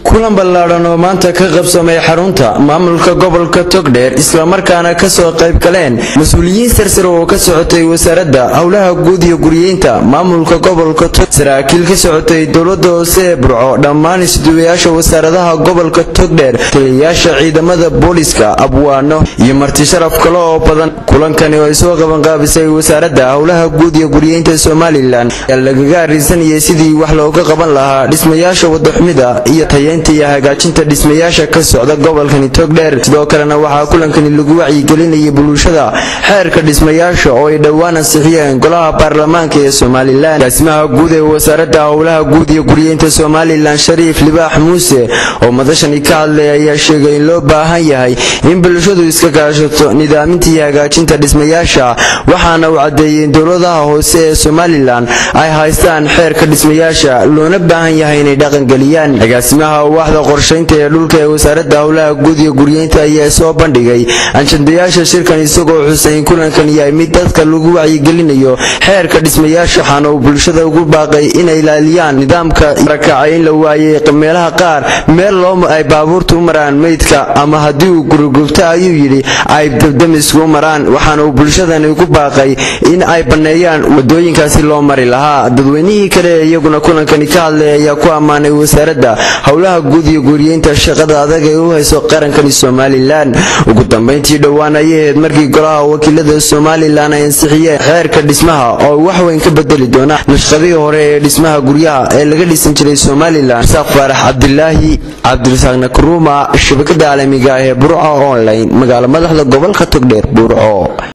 Kulan ballaadhan oo maanta ka qabsamay xarunta maamulka gobolka Togdheer, islamarkaana kasoo qayb galeen mas-uuliyiin sarsare oo ka socotay wasaaradda howlaha guud iyo guriyeynta maamulka gobolka, saraakiil ka socotay dowlada hoose ee Burco, dhammaan isduwayaasha wasaaradaha gobolka Togdheer, taliyayaasha ciidamada booliska, abwaano iyo marti sharaf kale oo badan. Kulankani oo ay soo qabanqaabisay wasaaradda howlaha guud iyo guriyeynta Somalilan ayaa lagaga arrinsanayay sidii wax looga qaban lahaa dhismayaasha wadaxumida iyo tayeynta iyo hagaajinta dhismayaasha ka socda gobolkani Togdheer. Sidoo kalena waxaa kulankani lagu wacyigelinayay bulshada xeerka dhismayaasha oo ay dhowaan ansixiyeen golaha baarlamaanka ee Somalilan. Agaasimaha guud ee wasaaradda howlaha guud iyo guriyeynta Somalilan, Shariif Libaax Muuse, oo madashani ka hadlay ayaa sheegay in loo baahan yahay in bulshadu iska kaashato nidaaminta iyo hagaajinta dhismayaasha, waxaana uu caddeeyey in dowladaha hoose ee Somalilan ay haystaan xeerka dhismayaasha loona baahan yahay inay dhaqangeliyaan. Agaasimaha waaxda qorshaynta ee dhulka ee wasaaradda howlaha guud iyo guriyeynta ayaa soo bandhigay anjandayaasha shirkan, isagoo xusay in kulankan yahay mid dadka lagu wacyigelinayo xeerka dhismayaasha, waxaana uu bulshada ugu baaqay inay ilaaliyaan nidaamka. Rakacay in la waayay meelaha qaar meel loo ay baabuurta u maraan meydka ama haddii uu gurigubto, ayuu yidhi, ay dabdamisku u maraan, waxaana uu bulshadani ugu baaqay in ay banneeyaan wadooyinkaasi loo mari lahaa. Dadweynihii kale ee iyaguna kulankani ka hadlay ayaa ku ammaanay wasaaradda howlaha guud iyo guriyeynta shaqada adag ee u hayso qarankani Somalilan. Ugu dambeyntii, dhowaan ayay ahayd markii golaha wakiilada Somalilan ay ansixiyeen xeerka dhismaha oo wax weyn ka bedeli doona nashqadihii hore ee dhismaha guryaha ee laga dhisan jiray Somalilan. Saaq Faarax Cabdilaahi, Cabdirasaaq Nakruma, shabakada caalamiga ah ee Burco Online, magaalo madaxda gobolka Togdheer, Burco.